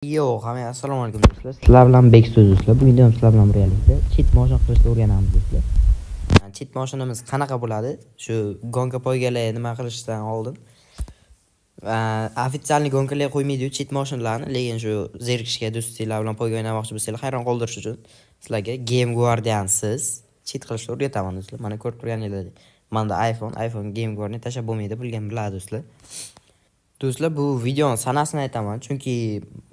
Yo'q, hammaga assalomu alaykum, do'stlar. Sizlar bilan Bekso'z, do'stlar. Bugun ham sizlar bilan birgalikda cheat moshina qilishni o'rganamiz, do'stlar. Cheat moshinamiz qanaqa bo'ladi? Shu гонка poygalar nima qilishdan oldin официальный гонка lar qo'ymaydi-yu cheat moshinalarni, lekin shu zerikishga, do'stinglar bilan poyga o'ynamoqchi bo'lsanglar, hayron qoldirish uchun sizlarga Game Guardiansiz cheat qilishni o'rgataman, do'stlar. Mana, ko'rib turganingizdek, manda iPhone, iPhone Game Guardian tashlab bo'lmaydi, bilgan biladi, do'stlar. Do'stlar, bu videoni sanasini aytaman, chunki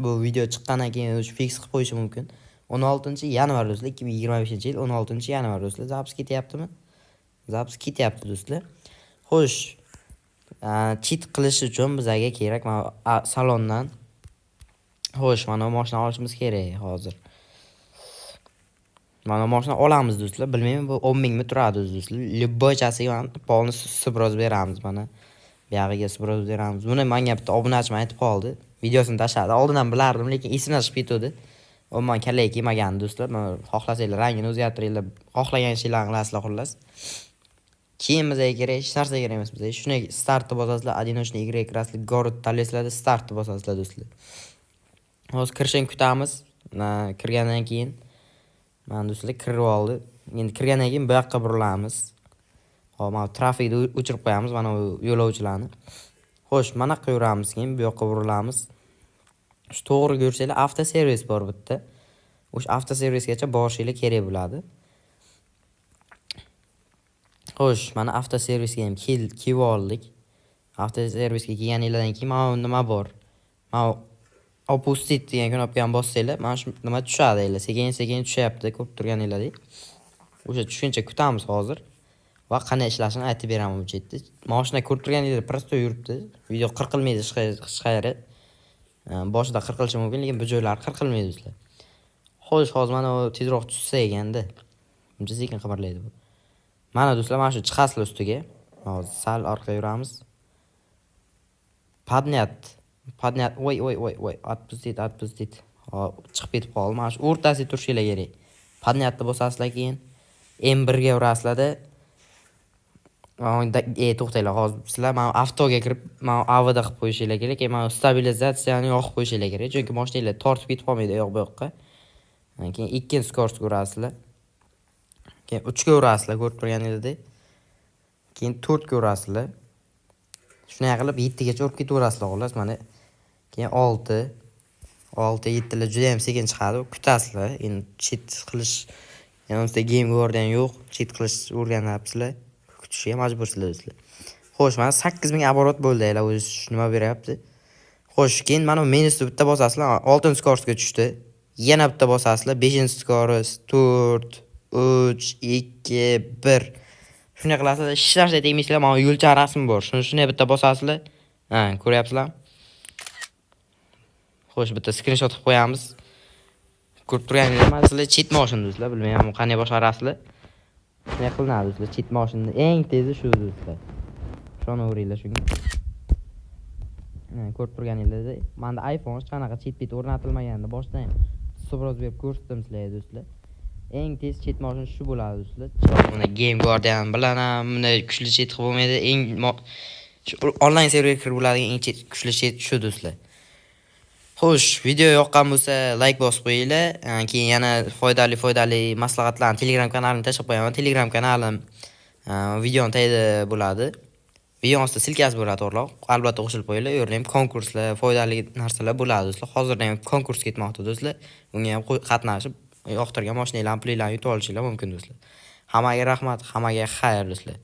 bu video chiqqandan keyin o'sha fix qilib qo'yishi mumkin. 16-yanvar, do'stlar, 2025-yil 16-yanvar, do'stlar. Запись ketyaptimi? Запись ketyapti, do'stlar. Xo'sh, cheat qilish uchun bizga kerak mana salondan. Xo'sh, mana bu mashina olishimiz kerak hozir. Mana bu mashina olamiz, do'stlar. Bilmayman, bu 10 mingmi turadi, do'stlar. Любой chasiga mana полностью сброс beramiz mana. Buyog'iga сброс beramiz. Buni menga bitta obunachim aytib qoldi. Videosini tashladi. Oldin ham bilardim, lekin esimdan chiqib ketuvdi. Umuman kallaga kelmagandi, do'stlar. Mana, xohlasanglar, rangini o'zgartiringlar, xohlagan ishinglarni qilasizlar, xullas. Keyin bizga kerak, hech narsa kerak emas bizga. Shuni startni bosasizlar, одиночный игра kirasizlar, город tanlaysizlar, startni bosasizlar, do'stlar. Hozir kirishini kutamiz. Kirgandan keyin mana, do'stlar, kirib oldi. Endi kirgandan keyin bu yoqqa burilamiz. Hop, mana trafikni o'chirib qo'yamiz, mana bu yo'lovchilarni. Xo'sh, mana yoqqa yuramiz, keyin bu yoqqa burilamiz. Shu to'g'ri yursanglar, avtoservis bor bitta. O'sha avtoservisgacha borishinglar kerak bo'ladi. Xo'sh, mana avtoservisga ham kelib oldik. Avtoservisga kelganinglardan keyin mana bu nima bor? Mana "Опустить" degan knopkani bossanglar, mana shu nima tushadi, sekin-sekin tushyapti, ko'rib turganinglardek. O'sha tushguncha kutamiz hozir. Va qanday ishlashini aytib beraman bu chetda. Mashina, ko'rib turganingizdek, простой yuribdi. Video qirqilmaydi hech qayeri. Boshida qirqilishi mumkin, lekin bu joylari qirqilmaydi, do'stlar. Xo'sh, hozir mana u tezroq tushsa ekanda. Buncha sekin qimirlaydi bu. Mana, do'stlar, mana shu chiqasizlar ustiga. Hozir sal orqaga yuramiz. Поднять. Поднять. Voy, voy, voy, voy. Отпустить, отпустить. Hop, chiqib ketib qoldi. Mana shu o'rtasida turishinglar kerak. Поднять ni bosasizlar, keyin M1 ga urasizlarda. To'xtanglar, hozir sizlar mana avtoga kirib, mana AVD qilib qo'yishinglar kerak. Keyin mana stabilizatsiyani yoqib qo'yishinglar kerak. Chunki mashinanglar tortib ketib qolmaydi u yoq bu yoqqa. Keyin ikkinchi скорость ga urasizlar. Keyin 3 ga urasizlar, ko'rib turganingizdek. Keyin 4 ga urasizlar. Shunday qilib 7 gacha urib ketaverasizlar, xullas, mana. Keyin 6, 6, 7 lar juda ham sekin chiqadi. Kutasizlar. Endi cheat qilish, yani ustida Game Guardian yo'q. Cheat qilish o'rganyapsizlar. Kutishga majbursizlar, do'stlar. Xo'sh, mana 8000 оборот bo'ldi, hali o'zi nima beryapti. Xo'sh, keyin mana bu minusni bitta bosasizlar, 6 скорость ga tushdi. Yana bitta bosasizlar, 5 скорость, 4, 3, 2, 1. Shunday qilasizlar, hech narsaga tegmaysizlar, mana yo'lchan rasm bor. Shuni shunday bitta bosasizlar. Ha, ko'ryapsizlarmi? Xo'sh, bitta skrinshot qilib qo'yamiz. Ko'rib turganingizdek, mana sizlar cheat mashina, do'stlar, bilmayman, qanday boshqarasizlar. Shunday qilinadi, do'stlar, cheat mashinani eng tezi shu, do'stlar. Ishonaveringlar shunga. Ko'rib turganingizdek, menda iPhone, hech qanaqa cheat bit o'rnatilmagandi. Boshdan ham сброс berib ko'rsatdim sizlarga, do'stlar. Eng tez cheat mashina shu bo'ladi, do'stlar. Buni Game Guardian bilan ham bunday kuchli cheat qilib bo'lmaydi. Eng shu onlayn serverga kirib bo'ladigan eng kuchli cheat shu, do'stlar. Xo'sh, video yoqqan bo'lsa, like bosib qo'yinglar. Keyin yana foydali foydali maslahatlarni Telegram kanalimga tashlab qo'yaman. Telegram kanalim videoni tagida bo'ladi. Video ostida ссылка si bo'ladi, to'g'riroq. Albatta qo'shilib qo'yinglar. U yerda ham konkurslar, foydali narsalar bo'ladi, do'stlar. Hozirda ham konkurs ketmoqda, do'stlar. Unga ham qatnashib, yoqtirgan mashinanglarni, pulinglarni yutib olishinglar mumkin, do'stlar. Hammaga rahmat, hammaga xayr, do'stlar.